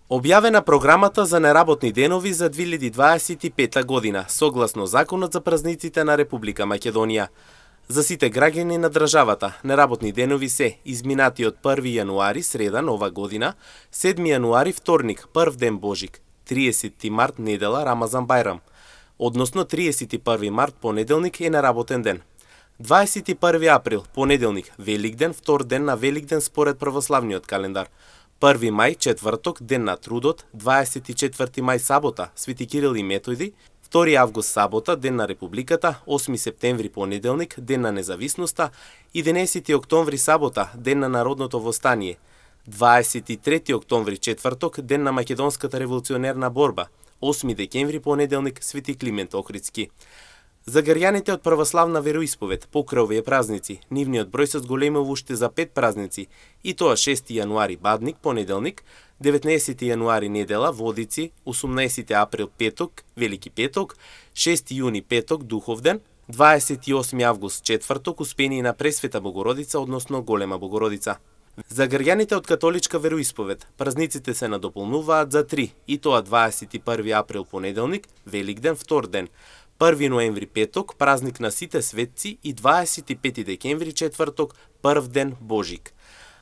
Објавена програмата за неработни денови за 2025 година, согласно Законот за празниците на Република Македонија. За сите граѓани на државата, неработни денови се изминатиот 1 јануари, среда, нова година, 7 јануари, вторник, прв ден Божик, 30 март, недела, Рамазан Бајрам, односно 31 март, понеделник е неработен ден. 21 април, понеделник, Великден, втор ден на Великден според православниот календар. 1 мај, четврток, ден на трудот, 24 мај, сабота, Свети Кирил и Методи, 2 август, сабота, ден на Републиката, 8 септември, понеделник, ден на независноста, 11 октомври, сабота, ден на Народното востание, 23 октомври, четврток, ден на Македонската револуционерна борба, 8 декември, понеделник, Свети Климент Охридски. За граѓаните од православна вероисповед, покрај овие празници, нивниот број се зголемува уште за 5 празници, и тоа 6 јануари Бадник, понеделник, 19 јануари недела, Водици, 18 април петок, Велики петок, 6 јуни петок, Духовден, 28 август четврток, Успение на Пресвета Богородица, односно Голема Богородица. За граѓаните од католичка вероисповед, празниците се надополнуваат за 3, и тоа 21 април понеделник, Великден, втор ден, 1 ноември петок, празник на сите светци, и 25 декември четврток, прв ден Божик.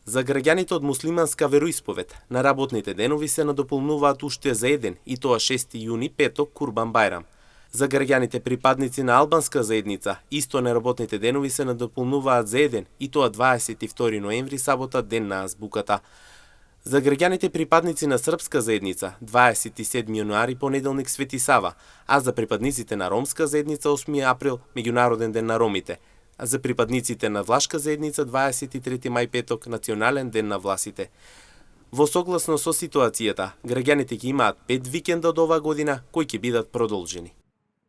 За граѓаните од муслиманска вероисповед, неработните денови се надополнуваат уште за еден, и тоа 6 јуни петок, Курбан Бајрам. За граѓаните припадници на албанска заедница, исто неработните денови се надополнуваат за еден, и тоа 22 ноември, сабота, ден на азбуката. За граѓаните припадници на српска заедница, 27 јануари, понеделник, Свети Сава, а за припадниците на ромска заедница, 8 април, Меѓународен ден на ромите, а за припадниците на влашка заедница, 23 мај петок, Национален ден на власите. Во согласно со ситуацијата, граѓаните ќе имаат 5 викенда од оваа година, кои ќе бидат продолжени.